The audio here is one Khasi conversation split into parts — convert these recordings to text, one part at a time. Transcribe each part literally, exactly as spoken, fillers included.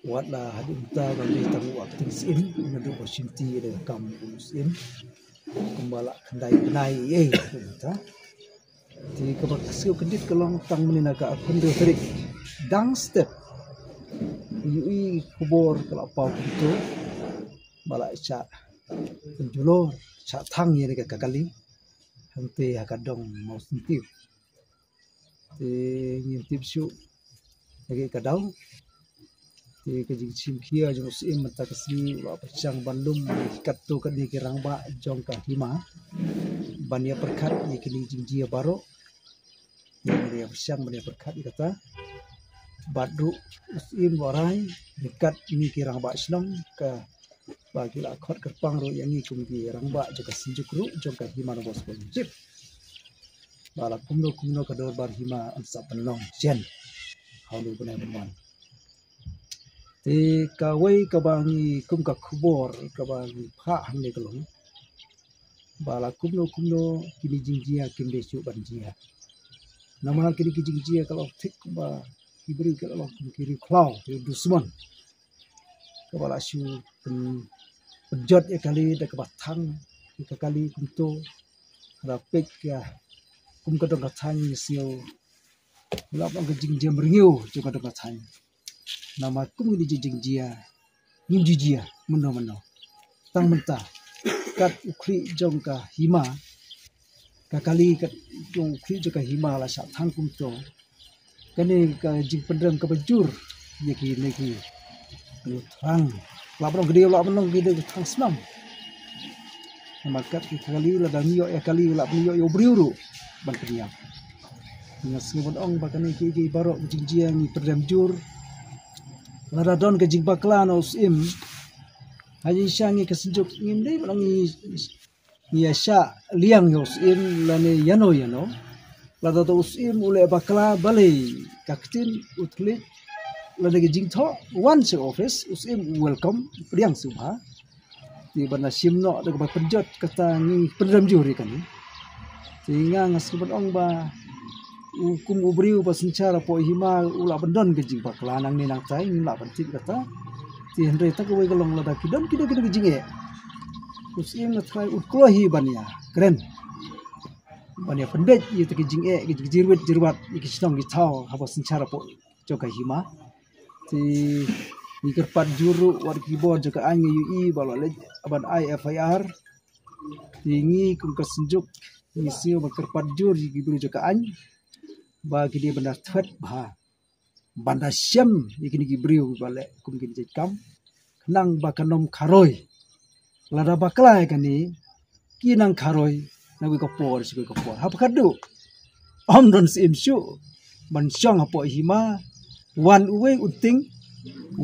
Wat la haduh mynta ba ngi tang u acting syiem, naduh ba shim ti da ka kam u syiem. Kumba la khyndai bnai ei mynta. Te kaba siew kyndit ka long tang mynne na ka arphew hynriew tarik dang step. Ïohi khubor ka la paw kumto ba la shah pynjulor, shah thang ïa ka kali hangtei ha ka dong Mawsyntiu. Te ngim tip shuh ïa ka daw. Te ka jingshim khia jong u syiem mynta ka sngi u la pyrshang ban lum ïa katto katne ki rangbah jong ka hima ban ïa pyrkhat ïa kine ki jingjia baroh. Te ngi ïa pyrshang ban ïa pyrkhat ïa kata. Bad ruh u syiem u rai ryngkat kine ki rangbah shnong kaba ki la khot kyrpang ruh ïa ngi kum ki rangbah jong ka synjuk ruh jong ka Hima Nongbah Sports Championship. Ba la kumno kumno ka dorbar hima yn sa pynlong shen ha une u bnai ban wan. Te kawei kaba ngi kum ka khubor kaba ngi phah hangne ka long ba la kumno kumno kine jingjia kim dei shuh ban jia. Namar kine ki jingjia ka long thik kumba ki briew ki la long kum ki riewkhlaw, ki dusmon. Kaba la shu pyn-, pynjot ïa kali da kaba thang ïa ka kali kumto. Haba peit ïa kum ka dong ka thaiñ ïa sngew la long ka jingjia mriew jong ka dong ka thaiñ. Namar kum kine ki jingjia ngim ju jia mynno mynno. Tang mynta kat u khlieh jong ka hima, ka kali kat jong u khlieh jong ka hima la shah thang kumto. Kane ka jingpynrem kaba jur ïa kine ki, ki thrang. La ban ong ki dei, la ban ong ki dei thrang snam. Namar kat ki kali lada ngi ïoh ïa kali la ban ïoh ïa u briew ruh ban pynïap. Nga sngew ban ong ba kane ki, ki baroh ki jingjia ngi pynrem jur. Lada don ka jingbakla na u syiem, ha jingshisha ngi ka synjuk ngim dei ban ong ngi ngi ïa shah liang ïa u syiem lane ïano ïano. Lada u syiem u leh bakla balei ka ktien u thylliej lane ka jingthoh, wan sha office, u syiem u welcome, u pdiang sngewbha. Te ban da shim noh da kaba pynjot kata ngi pynrem jur ïa kane. Te nga nga sngew ban ong ba u kum u briew ba synshar hapoh hima u lah ban don ka jingbakla nangne nangtai, ngim lah ban tip kata. Te hynrei ta kawei ka long lada ki don kino kino ki jingeh, u syiem nga trai u kloi hi ban ïa kren, ban ïa pynbeit ïa ta ki jingeh, ki jingjyrwit jyrwat ïa ki shnong ki thaw haba synshar hapoh jong ka hima. Te ngi kyrpad jur ruh wat ki bor jong ka aiñ, ngi ïohi ba la leit ban ai F I R. Te ngi kum ka synjuk ngi sngew ban kyrpad jur ïa ki briew jong ka aiñ ba ki dei ban da thwet bha, ban da shem ïa kine ki briew ba leh kum kine ki jait kam, khnang ba kan ym kharoi. Lada bakla ïa kane, ki nang kharoi na kawei ka por sha kawei ka por. Haba khadduh ym don syiem shuh ban shong hapoh hima, wan uwei un tieng,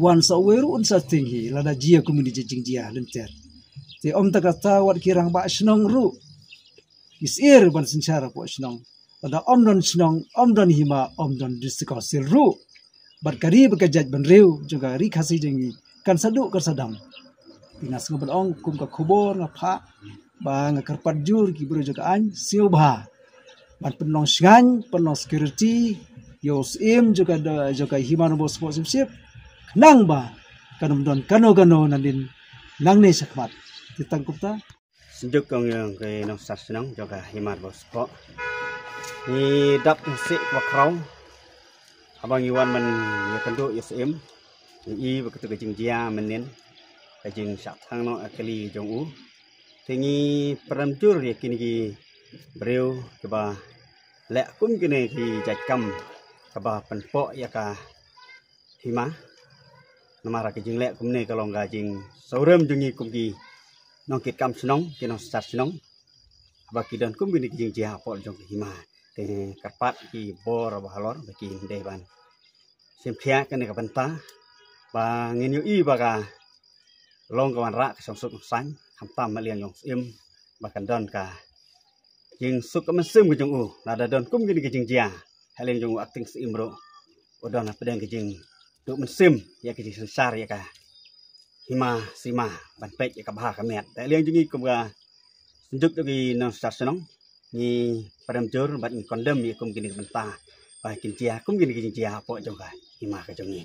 wan sa uwei ruh un sa tieng hi lada jia kum kine ki jingjia lynter. Te ym tang kata, wat ki rangbah shnong ruh ki syier ban synshar hapoh shnong. Lada ym don shnong, ym don hima, ym don District Council ruh. Bad ka ri bad ka jaitbynriew jong ka ri Khasi jong ngi kan sa duh kan sa dam. Te nga sngew ban ong kum ka khubor nga phah ba nga kyrpad jur ki briew jong ka aiñ sngewbha ban pynlong shngaiñ, pynlong security ïa u syiem jong ka, jong ka Hima Nongbah Sports Championship, khnang ba kan ym don kano kano nadien nangne shakhmat. Te tang kumta. Synjuk jong ngi, ki nongshad shnong jong ka Hima Nongbah Sports, ngi dap ngi sih kaba khraw haba ngi wan ban ïakynduh ïa u syiem. Ngi i ba katu ka jingjia mynnin, ka jingshah thang noh ïa kali jong u. Te ngi pynrem jur ïa kine ki briew kiba leh kum kine ki jait kam kaba pynpoh ïa ka hima. Namar ka jingleh kumne ka long ka jingsngewrem jong ngi kum ki nongkitkam shnong, ki nongshad shnong. Haba ki don kum kine ki jingjia hapoh jong ka hima, te kyrpad ki bor ba halor ba kin dei ban shim khia kane ka bynta ba ngin ïohi ba ka long ka wanrah ka shongsuk shongsaiñ, khamtam ha liang jong u syiem, ba kan don ka jingsuk ka mynsiem ka jong u. Lada don kum kine ki jingjia ha liang jong u acting syiem ruh, u don hapdeng ka jingduh mynsiem ïa ka jingsynshar ïa ka hima sima ban peit ïa ka bha ka miat. Te ha liang jong ngi kum ka synjuk jong ki nongshad shnong, ngi pynrem jur bad ngi condemn ïa kum kine ki bynta ba kin jia kum kine ki jingjia hapoh jong ka hima ka jong ngi.